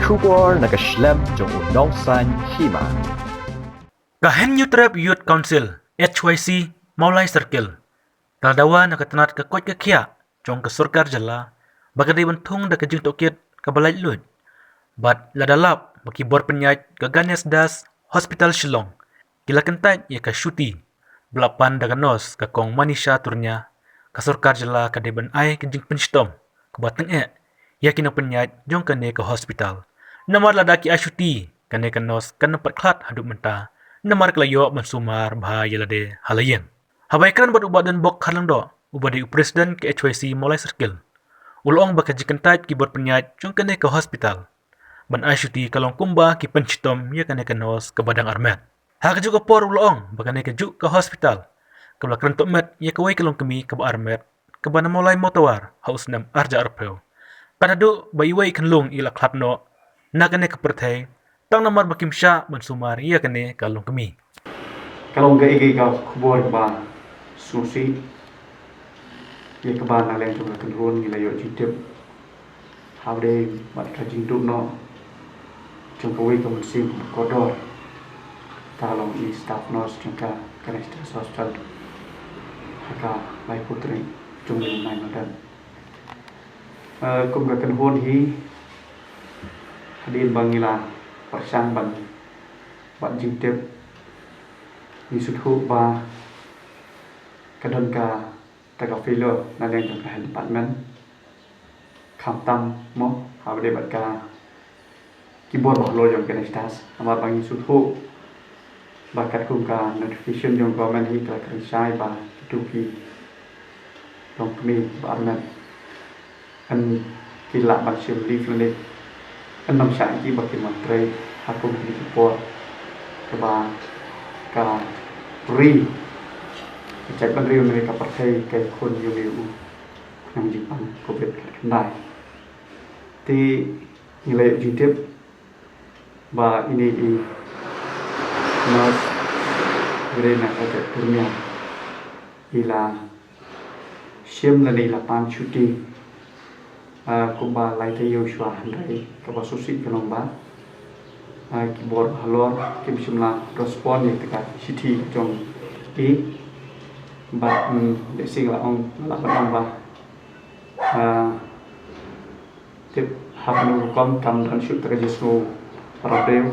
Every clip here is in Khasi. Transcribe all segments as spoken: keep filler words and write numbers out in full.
Khubor na ka shlem jong u Nongsaiñ Hima. Ka Hynñiewtrep Youth Council, H Y C, Mawlai Circle, ka la dawa na ka tnat ka koit ka khiah jong ka sorkar jylla ba ka dei ban thung da ka jingtohkit kaba laitluid. Bad la da lap ba ki bor pynïaid ka Ganesh Das Hospital Shillong ki la kyntait ïa ka shuti ba la pan da ka nurse ka Kong Manisha Turnia, ka sorkar jylla ka dei ban ai ka jingpynshitom kaba tyngeh ïa ki nongpynïaid jong kane ka hospital. Namar lada ki ai shuti, kane ka nurse kan ym pat khlad haduh mynta, namar ka la ïoh ban sumar bha ïa lade ha la ïing. Haba ïakren bad u Bah Donbok Kharlyngdoh, uba dei u president ka H Y C Mawlai Circle, u la ong ba ka jingkyntait ki bor pynïaid jong kane ka hospital ban ai shuti ka long kumba ki pynshitom ïa kane ka nurse kaba dang armet. Ha kajuh ka por u la ong ba kane kajuh ka hospital kaba la kren tohmet ïa kawei ka longkmie kaba armet, kaba na Mawlai Mawtawar ha u snem arhajar arphew, ka la duh ba iwei i khyllung i la khlad noh na kane ka pyrthei tang namar ba kim shah ban sumar ïa kane ka longkmie. Ka long kaei kaei ka khubor kaba sngewsih ïa kaba na liang jong ka kynhun ngi la ïoh jingtip. Haba ïadei bad ka jingduh noh jong kawei ka mynsiem kaba kordor, ka long i staff nurse jong ka Ganesh Das Hospital ha ka laiphew tarik jong u bnai Nohprah. Eh, kum ka kynhun hi, hadien ba ngi la pyrshang ban wad jingtip, ngi sngewthuh ba ka don kata ka failure na liang jong ka health department. Khamtam mo, haba ïadei bad ka ki bor bahalor jong ka Ganesh Das, namar ba ngi sngewthuh ba katkum ka notification jong government hi ka la kren shai ba kito ki longkmie ba armet, yn, ki lah ban shim leave lane yn ym shah ïa ki ba kin wan trei ha kum kine ki por kaba ka ri, ka jaitbynriew ne ka pyrthei ka ïakhun ïa une u khnang jingpang Covid khatkhyndai. Te ngi la ïoh jingtip ba ine i nurse ba dei na ka jaid Turnia i la shim lane i la pan shuti, ah, kumba lai taïew shuwa, hynrei kaba sngewsih ka long ba, ah, ki bor bahalor kim shym la respond ïa kata ka shithi jong i. Bad, mm, lehse nga la ong, nga lah ban ong ba, ah, tip ha kano ka rukom, kam don shuh kata ka jingsngew para briew.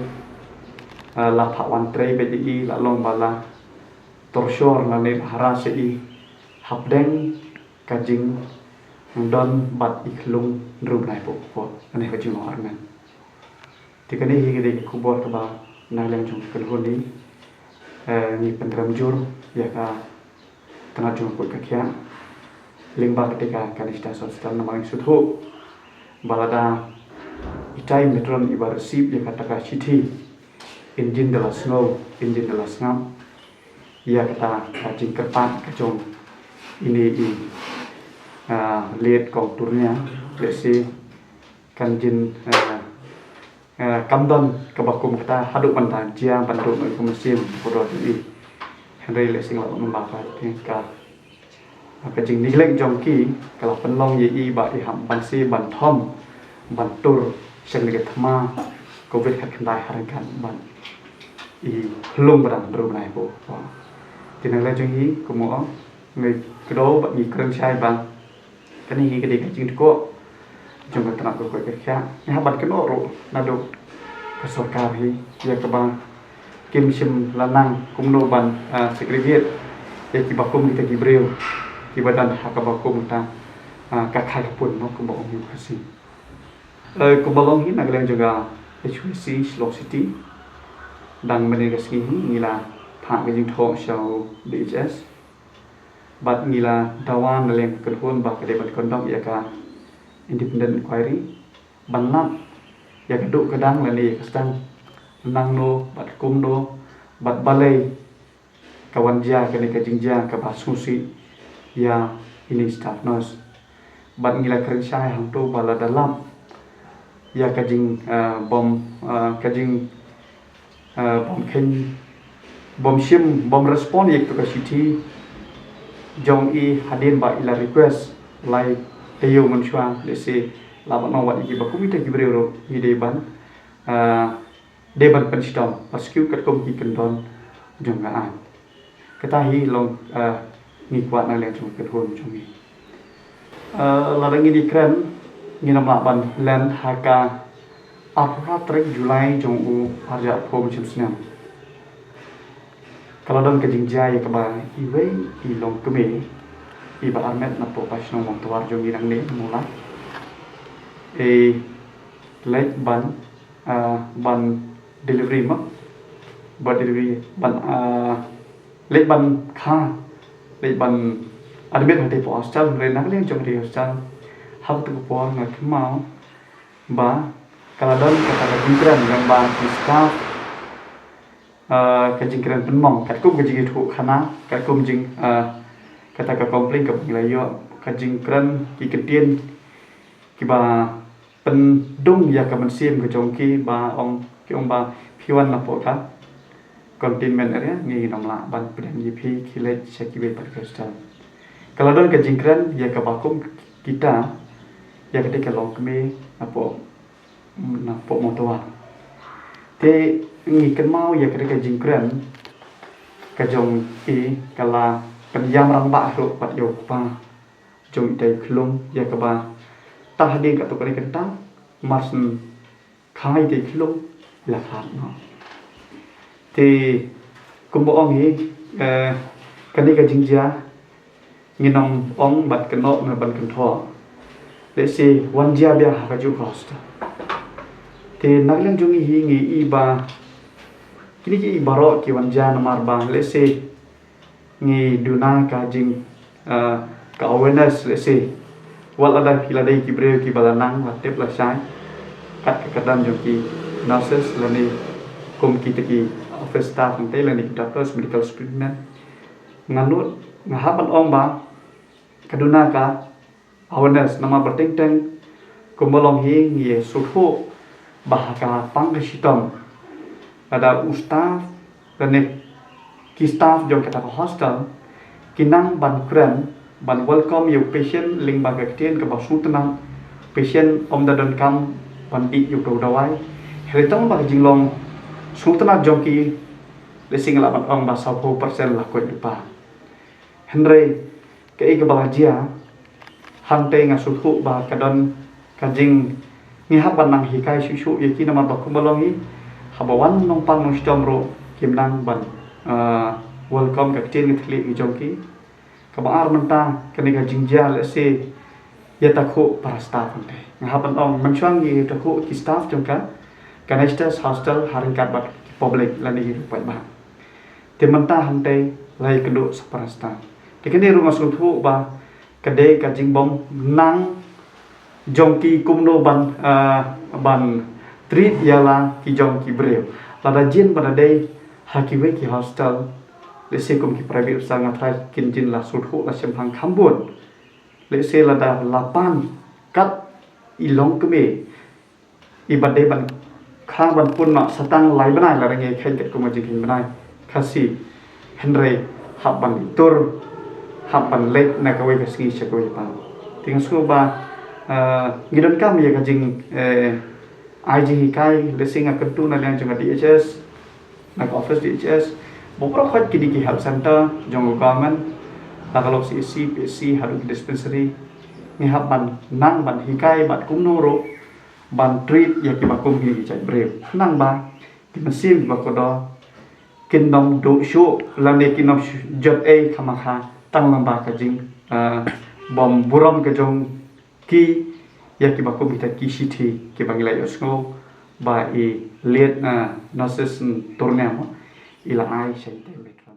Ah, la phah wan trei beit ïa i, la long ba la torture lane la harass ïa i hapdeng ka jingdon bad i khyllung hynriew bnai hapoh kpoh, lane ha ka jinglong armet. Te kane hi ka dei ka khubor kaba na liang jong ka kynhun hi, eh, ngi pynrem jur ïa ka tnat jong ka koit ka khiah lyngba katei ka Ganesh Das Hospital, namar ngi sngewthuh ba lada itai i matron iba receive ïa kata ka shithi, injin da la sngew, injin da la sngap ïa kata ka jingkyrpad ka jong ine i, ah, late Kong Turnia, lehse kan jin, ah, ah, kam don kaba kum kata haduh ban da jia ban duh noh ïa ka mynsiem kordor jong i. Hynrei lehse nga lah ban ong ba ka, ka, ka jingneglect jong ki ka la pynlong ïa i ba i hap ban shu ban thom ban tur sha kane ka thma Covid khatkhyndai ha ryngkat bad i khyllung ba dang hynriew bnai hapoh. Te na liang jong hi, kumno, ngi kdew bad ngi kren shai ba kane hi ka dei ka jingthoh jong ka tnat ka koit ka khiah. Ngi hap ban kynnoh ruh naduh ka sorkar hi ïa kaba kim shym la nang kumno ban, ah, segregate ïa kiba kum kita ki briew kiba don ha kaba kum kita, ah, ka khaii ka pun, mo, kumba ong ïa u Khasi. Eh, kumba long hi na ka liang jong ka H Y C Shillong City, dang mynne ka sngi hi ngi la phah ka jingthoh sha u D H S. Bad ngi la dawa na liang ka kynhun ba ka dei ban conduct ïa ka independent inquiry ban lap ïa ka duh ka dang lane ïa ka sdang nangno bad kumno bad balei ka wan jia kane ka jingjia kaba sngewsih ïa ine i staff nurse. Bad ngi la kren shai hangto ba lada lap ïa ka jing, eh, bym, eh, ka jing, eh, bym kheiñ, bym shim, bym respond ïa kato ka shithi jong i hadien ba i la request lai taïew mynshuwa, lehse lah ban ong wat ïa kiba kum kita ki briew ruh ngi dei ban ah, dei ban pynshitom, pynshitom katkum ki kyndon jong ka aiñ. Kata hi long, ah, ngi kwah na liang jong ka kynhun jong ngi. Ah, lada ngi dei kren, ngin ym lah ban len ha ka arphew phra tarik July jong u arhajar arphew hynñiew snem. Ka la don ka jingjia ïa kaba iwei i longkmie iba armet napoh ka shnong Mawtawar jong ngi nangne, Mawlai, i leit ban, ah, ban delivery ma, ban delivery ban, ah, leit ban kha, leit ban admit hangtei hapoh hostel, hynrei na ka liang jong ka hostel ha kato ka por nga kynmaw ba ka la don kata ka jingkren lyngba ki staff, ah, ka jingkren pynmong katkum ka jingïathuh khana, katkum jing, ah, kata ka complaint kaba ngi la ïoh, ka jingkren ki kyntien kiba pyndung ïa ka mynsiem ka jong ki ba ong, ki ong ba phi wan napoh ka containment area, ngi ngin ym lah ban pdiang ïa phi, khie leit sha kiwei pat ki hostel. Ka la don ka jingkren ïa kaba kum kita, ïa katei ka longkmie napoh, napoh Mawtawar. Te ngi kynmaw ïa katei ka jingkren ka jong i ka la pynïam rangbah ruh pat ïa u kpa jong itei i khyllung, ïa kaba tang hadien katto katne kynta mar shen kha itei i khyllung la kha noh. Te kumba ong hi, eh, kane ka jingjia ngin ym ong ban kynnoh ne ban kynthoh. Lehse wan jia biang ha kajuh ka hostel. Te na ka liang jong ngi hi ngi i ba kine ki i baroh ki wan jia namar ba lehse ngi duna ka jing, ah, ka awareness, lehse wat lada phi la dei ki briew kiba la nang la tip la shai kat ka kyrdan jong ki nurses lane kum kita ki office staff hangtei lane ki doctors, medical student, nga nud, nga hap ban ong ba ka duna ka awareness, namar ba teng teng kumba long hi ngi sngewthuh ba ha ka pang ka shitom lada u staff lane ki staff jong kata ka hostel ki nang ban kren, ban welcome ïa u patient lyngba ka ktien kaba sngewtynnat, patient ym da donkam ban dih ïa u dawai. Hynrei tang ba ka jinglong sngewtynnat jong ki, lehse nga lah ban ong ba sawphew percent la koit lypa. Hynrei kaei kaba la jia hangtei nga sngewthuh ba ka don ka jing, ngi hap ban nang hikai shuh shuh ïa ki namar ba kumba long hi haba wan nongpang nongshitom ruh kim nang ban, ah, welcome ka ktien ka thylliej ka jong ki. Kaba ar mynta kane ka jingjia lehse ïa takhuh para staff hangtei. Nga hap ban ong mynshuwa ngi ïa takhuh ki staff jong ka, ka Nestes Hostel ha ryngkat bad ki public lane ki paidbah. Te mynta hangtei la ïakynduh sa para staff. Te kane ruh nga sngewthuh ba ka dei ka jingbym nang jong ki kumno ban, ah, ban treat ïa la ki jong ki briew. Lada jin ba da dei ha kiwei ki hostel, lehse kum ki private hostel nga tharai kin jin la sngewthuh la shemphang kham bun. Lehse lada la pan kat i longkmie iba dei ban kha ban pun noh sa tang lai bnai lada ngi kheiñ katkum ka jingkheiñ bnai Khasi, hynrei hap ban itur, hap ban leit na kawei ka sngi sha kawei pat. Te nga sngew ba, eh, ngi donkam ïa ka jing, eh, ai jinghikai, lehse nga kyntu na liang jong ka D H S, na ka office D H S, ba baroh khoit kine ki health center jong ka government, la ka long C H C, P H C haduh ki dispensary, ngi hap ban nang ban hikai bad kumno ruh ban treat ïa kiba kum kine ki jait briew. Khnang ba ki mynsiem kiba kordor kin ym duh shuh lane kin ym shu jot ei khamkha tang lyngba ka jing, eh, bym burom ka jong ki ïa kiba kum kita ki shithi kiba ngi la ïohsngew ba i liet na nurses Turniam i la ai sha itei Metro.